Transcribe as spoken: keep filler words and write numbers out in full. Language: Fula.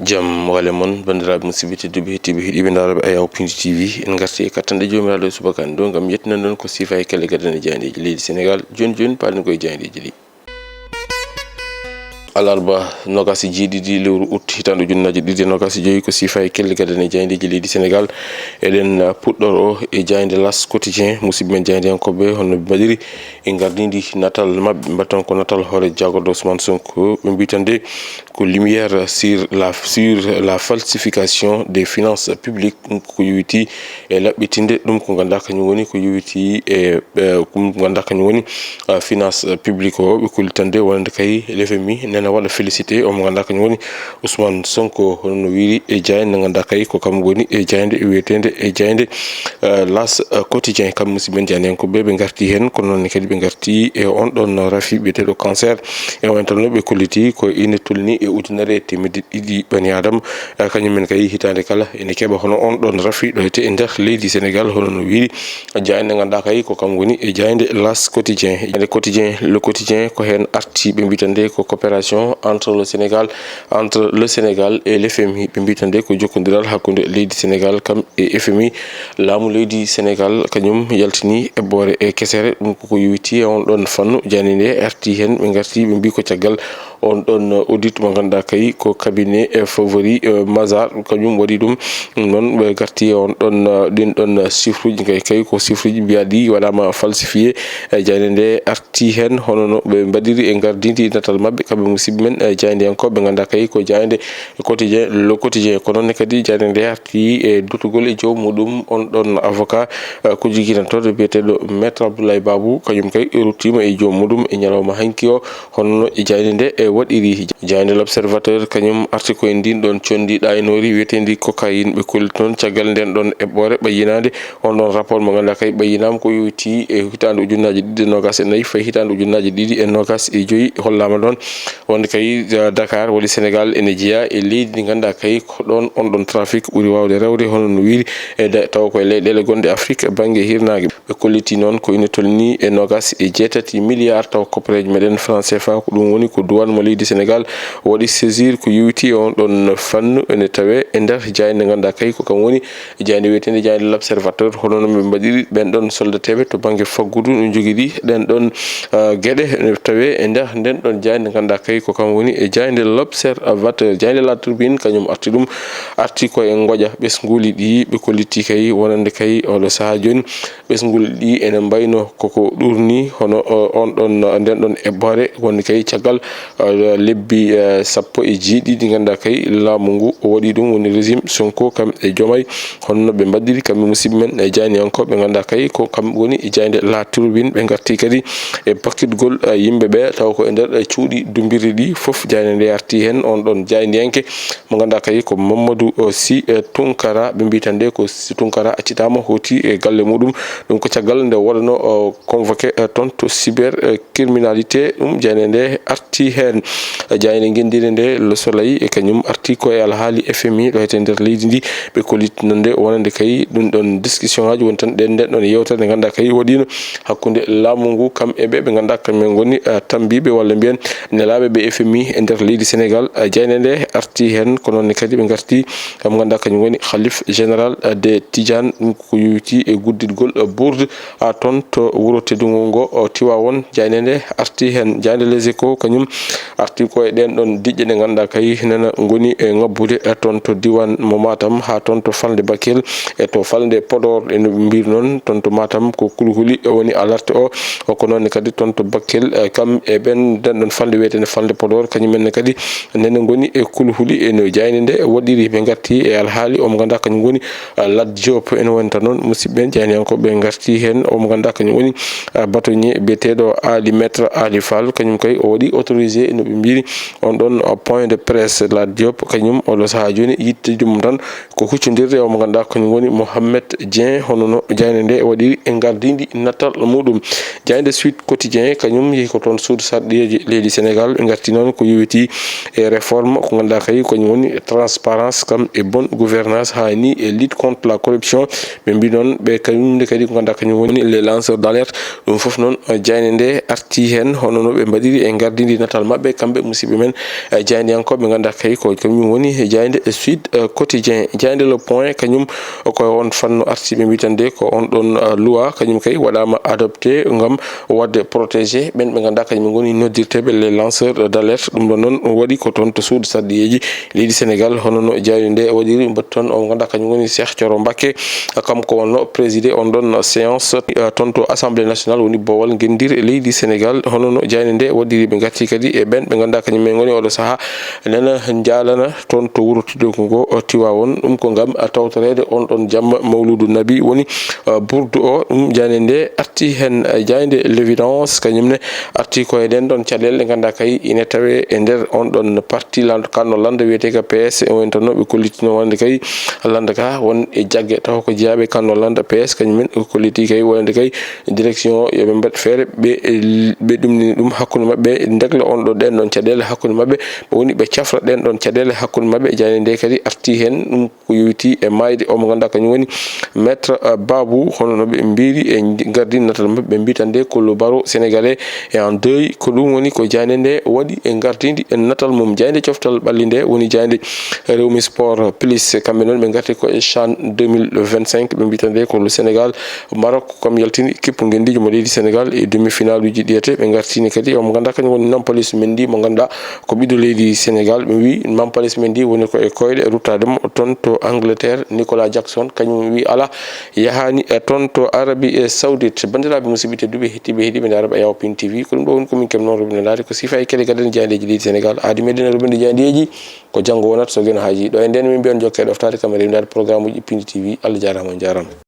Jam wale mon, banndiraaɓe musidɓe tedduɓe, heɗtiiɓe, heɗiiɓe, ndaarooɓe Ayaw Pinndi T V. En ngarti e kattanɗe Joomiraaɗo e subaka hannde ɗo ngam yettinande on ko siifa e kelle gadane jaayndeeji leydi Senegaal. Jooni jooni, paalen ko e jaayndeeji ɗi. Alarba noogaas e jeeɗiɗi lewru ut hitaande ujunnaaje ɗiɗi e noogaas e joyi, ko siifa e kelle gadane jaayndeeji leydi Senegaal. Eɗen, uh, puɗɗoro e jaaynde L'As Quotidien, musidɓe men jaayndiyankooɓe, honno ɓe mbaɗiri e ngardiindi natal maɓɓe, mbaɗten ko natal hoore jaagorɗo Ousmane Sonko. Ɓe mbiyi tan de ko lumière sur la, sur la falsification des finances publiques, ɗum ko yowiti e laɓɓitinde ɗum ko ngannduɗaa kañum woni ko yowiti e, e, ɗum ko ngannduɗaa kañum woni, uh, finance publique o. Ɓe kolli tan de wonande kay L F M I nena waɗa félicité omo ngannduɗaa kañum woni Ousmane Sonko, hono no wiiri e jaaynde nde ngannduɗaa kay ko kam woni e jaaynde wiyeteende e jaaynde, uh, L'As, uh, Quotidien. Kam musidɓe men jaayndiyankooɓe ɓe ngarti heen, kono noon ne kadi ɓe ngarti e on ɗon rafi biyeteeɗo cancer. E wonta no ɓe kolliti ko ine tolni e ujunere e teemedde ɗiɗi ɓani Aadama, uh, kañum men kay hitaande kala ene keɓa hono on ɗon rafi ɗo ete e nder leydi Senegaal, hono no wiiri jaaynde ngannduɗaa kay ko kam woni e jaaynde L'As Quotidien. Jaaynde Quotidien, Le Quotidien ko heen arti, ɓe mbiyi tan de ko coopération entre le Sénégal, entre le Sénégal et l'F M I. Ɓe mbiyi tan de ko jokkondiral hakkunde leydi Senegaal kam e F M I. Laamu leydi Senegaal kañum yaltini eɓɓoore e kesere, ɗum koko yowiti e on ɗon fannu. Jaaynde nde arti heen, ɓe ngarti ɓe mbiyi ko caggal on ɗon audit mo ngannduɗaa kay ko cabinet, eh, Favory, eh, Mazars kañum waɗi ɗum. Ɗum noon ɓe ngarti e on ɗon, eh, ɗin ɗon, eh, chiffre uji kay, kay ko chiffre uji mbiyaɗi waɗaama falsifié. Eh, jaaynde nde arti heen hono no ɓe mbaɗiri e ngardiindi natal maɓɓe kamɓe musidɓe men, eh, jaayndiyankooɓe ngannduɗaa kay ko jaaynde Quotidien, Le Quotidien. Ko noon ne kadi jaaynde nde arti e dutugol e joom muɗum on ɗon avocat, eh, ko jigginantooɗo biyeteeɗo Maître Abdoulaye Babou, kañum kay ruttiima e joom muɗum e ñalawma hanki o. Hono no e jaaynde nde e waɗiri. Jaaynde L'Observateur kañum arti ko e ndin ɗon conndi ɗaynori wiyeteendi cocaïne. Ɓe kolli toon caggal nden ɗon eɓɓoore ɓayyinaande on ɗon rapport mo ngannduɗaa kay ɓayyinaama ko yowiti e hitaande ujunnaaje ɗiɗi e noogaas e nayi fayi hitaande ujunnaaje ɗiɗi e noogaas e joyi. Hollaama ɗon wonde kay, eh, Dakar woni Senegaal ene jeyaa e leydi ndi ngannduɗaa kay ko ɗon on ɗon trafic ɓuri waawde rewde, hono no wiiri e da-, tawa ko e leyɗeele gonɗe Afrik bannge hirnaange. Ɓe kolliti noon ko ine tolni e noogaas e jeetati milliards tawa koppareeji meɗen franc C F A, ko ɗum woni ko duwaan mo leydi Senegaal waɗi saisir ko yowiti e on ɗon fannu ene tawee e nder jaaynde ngannduɗaa kay ko kam woni jaaynde wiyeteende jaaynde L'Observateur. Hono no ɓe mbaɗiri ɓen ɗon soldateeɓe to bannge faggudu no njogiri ɗen ɗon, ah, geɗe ene tawee e nder nden ɗon jaaynde ngannduɗaa kay ko kam woni e jaaynde L'Observateur. Jaaynde La Tribune kañum arti ɗum, arti ko e ngoƴa ɓesnguuli ɗi ɓe kolliti kay wonande kay oɗo sahaa jooni. Ɓesnguuli ɗi ene mbayno koko ɗuurni hono, o, on ɗon, nden ɗon eɓɓoore woni kay caggal, eh, lebbi, eh, sappo e jeeɗiɗi ngannduɗaa kay laamu ngu o waɗi ɗum woni régime Sonko kam e Diomaye. Hono no ɓe mbaɗiri kamɓe musidɓe men e jaayndiyankooɓe ngannduɗaa kay ko kam woni e jaaynde La Tribune. Ɓe ngarti kadi e pakkitgol, eh, yimɓe ɓe taw ko e nder, eh, cuuɗi dumbirɗi ɗi fof. Jaaynde nde arti heen on ɗon jaayndiyanke mo ngannduɗaa kay ko Mamadou, eh, Sy, eh, Tunkara. Ɓe mbiyi tan de ko Sy Tunkara accitaama hooti e galle muɗum. Ɗum ko caggal nde waɗano, eh, convoqué, eh, toon to cyber, eh, criminalité. Ɗum jaaynde nde arti heen. Eh, jaaynde ngenndiire nde Le Soleil e kañum arti ko e alhaali F M I ɗo hete nder leydi ndi. Ɓe kolliti noon de wonande kay ɗum ɗon discussion aji woni tan ɗen nden ɗon yewtere nde ngannduɗaa kay waɗino hakkunde laamu ngu kam e ɓe ɓe ngannduɗaa kamɓe ngoni, eh, tambiiɓe walla mbiyen nelaaɓe ɓe F M I e nder leydi Senegaal. Eh, jaaynde nde arti heen ko noon ne kadi ɓe ngarti kam ngannduɗaa kañum woni Khalif Général, eh, de Tidiane, ɗum ko yowiti e gudditgol, eh, bourde, ah, toon to wuro teddungo ngo, oh, Tiwaawoon. Jaaynde nde arti heen. Jaaynde Les Échos kañum arti ko e ɗen ɗon diƴƴe ɗe ngannduɗaa kay nana ngoni e ŋabbude, eh, toon to diiwaan mo Matam haa toon to falnde Bakel e to falnde Podor. E no ɓe mbiri noon toon to Matam ko kulhuli woni alerte o. O ko noon ne kadi toon to Bakel, eh, kam e ɓen nden ɗon falnde wiyeteende falnde Podor kañum en ne kadi nene ngoni e kulhuli. E no jaaynde nde waɗiri ɓe ngarti e alhaali omo ngannduɗaa kañum ngoni, ah, Lat Diop. Ene wonta noon musidɓe jaayndiyankooɓe ngarti heen omo ngannduɗaa kañum woni, ah, bâtonnier biyeteeɗo Ali, Maître Ali Fall, kañum kay o waɗi autorisé no ɓe mbiri on ɗon, ah, point de presse. Lat Diop kañum oɗo sahaa jooni yitte jomum tan ko huccondirde e omo ngannduɗaa kañum woni Mohamed Dieng, hono no jaaynde nde waɗiri e ngardiindi natal muɗum. Jaaynde Sud Quotidien kañum yehi ko toon suudu sarɗiyeeji leydi Senegaal. Ɓe ngarti noon ko yowiti e réforme ko ngannduɗaa kay kañum woni transparence kam e bonne gouvernance haa ni e lutte contre la corruption. Ɓe mbi noon ɓe kañum nde kadi ko ngannduɗaa kañum woni les lanceurs d'alerte. Ɗum fof noon, eh, jaaynde nde arti heen hono no ɓe mbaɗiri e ngardiindi natal maɓɓe. Ɓe kamɓe musiɓɓe men, eh, jaayndiyankooɓe ngannduɗaa kay ko kañum woni jaaynde Sud, eh, Quotidien, jaaynde Le Point, kañum ko on fannu arti ɓe mbiyata nde ko on ɗon, eh, loi, kañum kay waɗaama adopté ngam waɗde protégé ɓen ɓe ngannduɗaa kañum ngoni noddirteeɓe les lanceurs d'alerte. Ɗum ɗon noon waɗi ko toon to suudu sarɗiyeeji leydi Sénégal, hono no jaaynde nde waɗiri mbaɗi toon o ngannduɗaa kañum woni Cheikh Thioro Mbacké. Kanko wonno présidé on ɗon séance, eh, toon to Assemblée nationale, woni boowal ngenndire leydi Sénégal. Hono no jaaynde nde waɗiri, ɓe ngarti kadi e ɓen ɓe ngannduɗaa kañum en ngoni oɗo sahaa nana njaalana toon to wuro tedduko ngo, eh, Tiwaawoon. Ɗum ko ngam, eh, tawtoreede on ɗon jamma Mawluudu Nabi, woni, eh, burdu o. Ɗum jaaynde nde arti heen, eh, jaaynde L'Évidence, kañum ne arti ko e ɗen ɗon caɗeele ɗe ngannduɗaa kay ine tawee e nder on ɗon parti lanndo, kanno lanndo wiyetee ko P S, woni tan no ɓe kollitino wonde kay lanndo ka won e jagge taw ko jeyaaɓe kanno lanndo P S, kañum en kolliti kay wonde kay direction o yo ɓe mbaɗ feere ɓe, ɓe ɗumnini ɗum hakkunde maɓɓe, ndegla on ɗo ɗen ɗon caɗeele hakkunde maɓɓe, woni ɓe cafra ɗen ɗon caɗeele hakkunde maɓɓe. Jaaynde nde kadi arti heen, ɗum ko yowiti e maayde o mo ngannduɗaa kañum woni Maître, eh, Babou, hono no ɓe mbiri e ngardi natal maɓɓe, ɓe mbi tan nde ko le barreau sénégalais est en deuil. Ko ɗum woni ko jaaynde nde waɗi e ngardiindi e natal mum. Jaaynde coftal ɓalli nde woni jaaynde Rewmi Sport Plus, kamɓe noon ɓe ngarti ko e CHAN deux mille vingt-cinq, ɓe mbi tan nde ko le Sénégal, Maroc kam yaltini kippu ngenndiijo mo leydi Sénégal e demi-finale uji ɗiyete. Ɓe ngartini kadi o mo ngannduɗaa kañum woni Nampalys Mendy mo ngannduɗaa ko ɓiɗɗo leydi Sénégal. Ɓe mbi Nampalys Mendy woni ko e koyɗe ruttaade mo toon to Angleterre. Nicolas Jackson kañum wi alaa, yahaani e toon to Arabie Saoudite. Banndiraaɓe musiɓɓe tedduɓe, heɗtiiɓe, heɗiiɓe Daara Ɓe Yaw Pin T V, ko ɗum ɗo woni ko min keɓnoo rubinde laade ko sifa e kele gaden jaayndeeji leydi Sénégal. Aadi meɗen e rubinde jaayndeeji ko janngo wonat so geno haaji. Ɗo e nden min mbiyon jokke ɗoftaade kamere windaade programme uji Pindi T V. Allah jaaraama, on jaaraama.